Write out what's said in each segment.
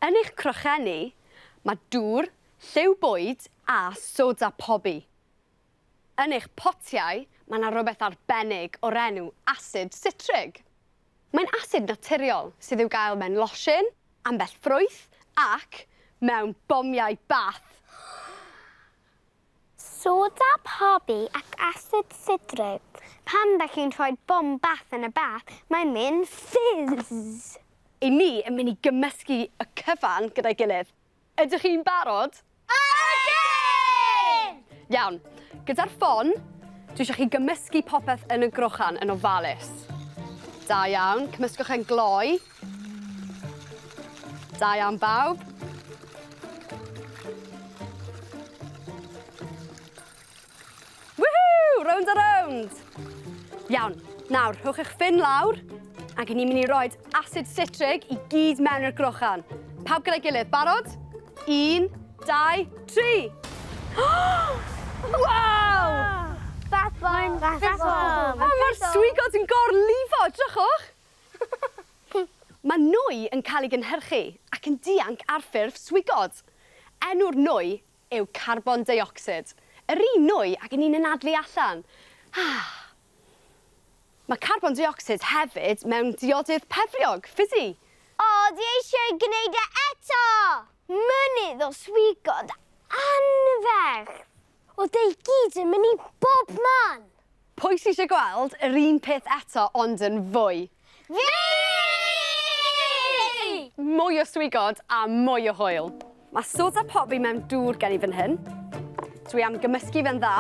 Yn eich crochenni, mae dŵr, lliw bwyd a soda pobi. Yn eich potiau, mae 'na rywbeth arbennig o'r enw asid sitrig. Mae'n asid naturiol sydd i'w gael mewn losin, ambell ffrwyth ac mewn bomiau bath! Soda pobi ac asid sitrig. Pan dach chi'n rhoi bom bath yn y bath, mae'n mynd fizz! I ni yn mynd i gymysgu y cyfan gyda'i gilydd. Ydych chi'n barod? Ydyn! Iawn. Gyda'r ffon, dwi eisiau chi gymysgu popeth yn y grochan yn ofalus. Da iawn. Cymysgwch e'n gloi. Da iawn bawb. Woohoo! Rownd a rownd! Iawn, nawr, rhowch eich ffyn lawr ac ni'n mynd i roi acid citrig i gyd mewn i'r grochan. Pawb gyda'i gilydd, barod? 1, 2, 3! Waw! Bath bomb! Bath bomb! O, mae'r swigod yn gorlifo, drychwch! Mae nwy yn cael ei gynhyrchu ac yn dianc ar ffurf swigod. Enw'r nwy yw carbon deuocsid, yr un nwy ag 'yn ni'n anadlu allan. Ah! Mae carbon deuocsid hefyd mewn diodydd pefriog, fizzy. O, dwi eisiau gwneud e eto! Mynydd o swigod anferth! Oedd e i gyd yn mynd i bob man! Pwy sy eisiau gweld yr un peth eto ond yn fwy? Fi! Mwy o swigod a mwy o hwyl. Mae soda pobi mewn dŵr gen i fan hyn. Dwi am gymysgu fe'n dda.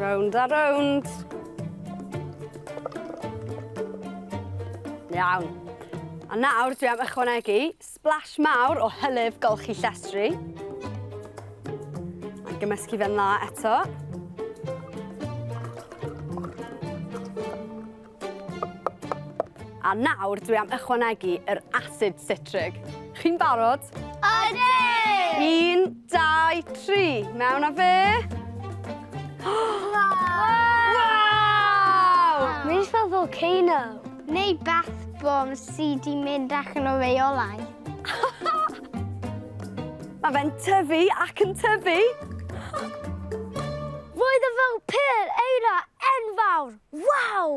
Rownd a rownd. Iawn. A nawr dwi am ychwanegu splash mawr o hylif golchi llestri. A gymysgu fe'n dda eto. A nawr dwi am ychwanegu yr acid citrig. Chi'n barod? Ydyn! 1, 2, 3. Mewn â fe. Waw! Mae'n fel volcano. Neu bath bomb sy 'di mynd allan o reolaeth. Mae fe'n tyfu ac yn tyfu. Roedd e fel pêl eira enfawr! Waw!